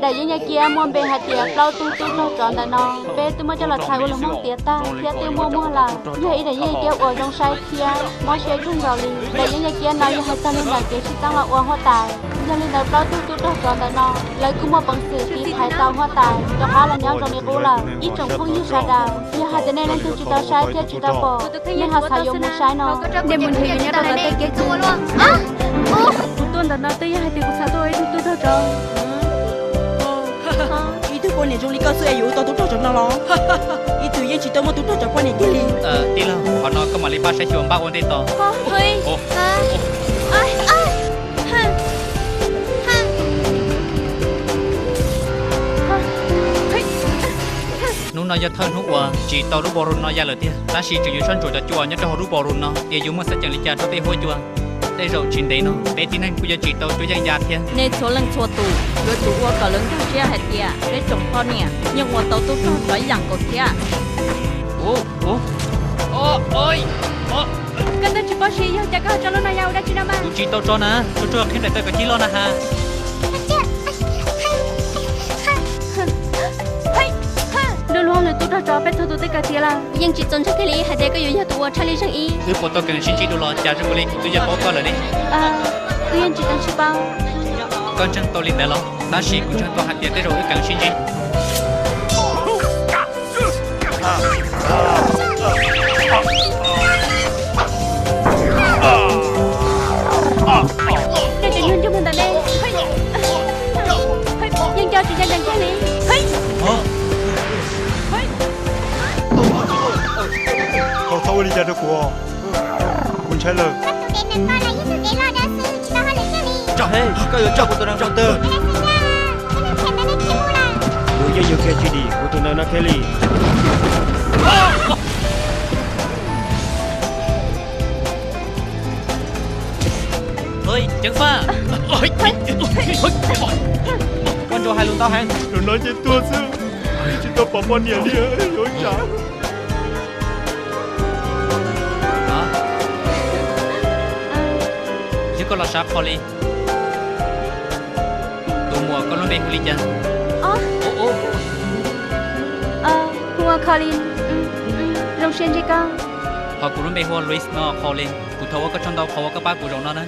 Daim yeeb yaj kiab muaj npe hais tias plaub tug tub rog tsov ntawm no, peb twb muab coj los txhais ua lus Hmoob tiav tag thiab twb muaj muag lawm. Yog ib daim yeeb yaj kiab uas zoo saib thiab mob siab kawg nkaus li. Daim yeeb yaj kiab no yog hais txog li ntawm kev sib txeeb los ua huab tais. Yog li ntawd plaub tug tub rog tsov ntawm no, lawv kuj muaj peev xwm tiv thaiv tau huab tais rov qab los nyob rau nws qub lawm. Ib tsoom phooj ywg sawv daws, yog hais tias nej leej twg tsis tau saib thiab tsis tau pom, nej ho xav yuav mus saib no, nej mus nrhiav yuav nyob rau ntawm tej kev txwv. Kuv tuaj ntawm no twb yog hais tias kuv xav tuaj ua ib tug tub rog tsov. Ib tug poj niam zoo li koj xwb es yuav ua tau tub rog tsov no los? Ib tug yeej tsis tau muaj tub rog tsov poj niam kiag li. Tij laug, qhov no koj mam li pab saib xyuas npaj ua ntej tos. Hnub no yog thawj hnub uas tsis tau lub ballroom no ya lawm tiag, tab sis tseem yuav soj ntsuam cov cua nyob rau hauv lub ballroom no, tias yuav muaj xeeb ceem li cas rau tej huab cua. Tej zaum tsis ntev no peb tib neeg kuj yuav tsis tau cuab yeej ya thiab. Nej txhua leej txhua tus yuav tsum ua kom lawv nkag siab hais tias peb tsoom poj niam yeej ua tau tub rog tsov ib yam nkaus thiab. Koj twb tsis paub siv, yog cas koj ho tso lub no ya ua dab tsi no mas? Kuv tsis tau tso na, tsuas tsuas qhib nplaim taw kom cig loj na has. Luag lub hauj lwm tub rog tsov peb txhua tus twb kawm tiav lawm. Yeej tsis txaus ntseeg kiag li hais tias koj yuav yog tus uas tshaj lij zeej ib. Wb puas tau keev sib ntsib dua los cas zoo li kuv twb yuav paub koj lawm ne? Wb yeej tsis tau sib paub. Koj ntseeg tau li ntawd los? Tab sis kuv ntseeg tau hais tias tej zaum wb keev sib ntsib. Tej tseem nyuag ncuj ntawm ne, yeej coj tsis ncaj ncees kiag li. Thaum txhob ua li cas rau kuv, kuv ntshai lawm. Koj yuav coj kuv tus neeg zoo twg? Kuv yeej yuav kiag tsis dim kuv tus neeg no kiag li. Ceev faj, koj ntsuas hais lus ntau heev. Zaum no ces tuag xwb, tsis tau pom poj niam li, yuav ua cas? Yog koj los sav qho li. Tus muam, koj lub npe hu li cas? Hu ua Colin. Zoo siab ntsib koj. Ho kuv lub npe hu ua Louis no Colin. Kuv thov ua koj tsaug ntau qhov uas koj pab kuv zaum no na.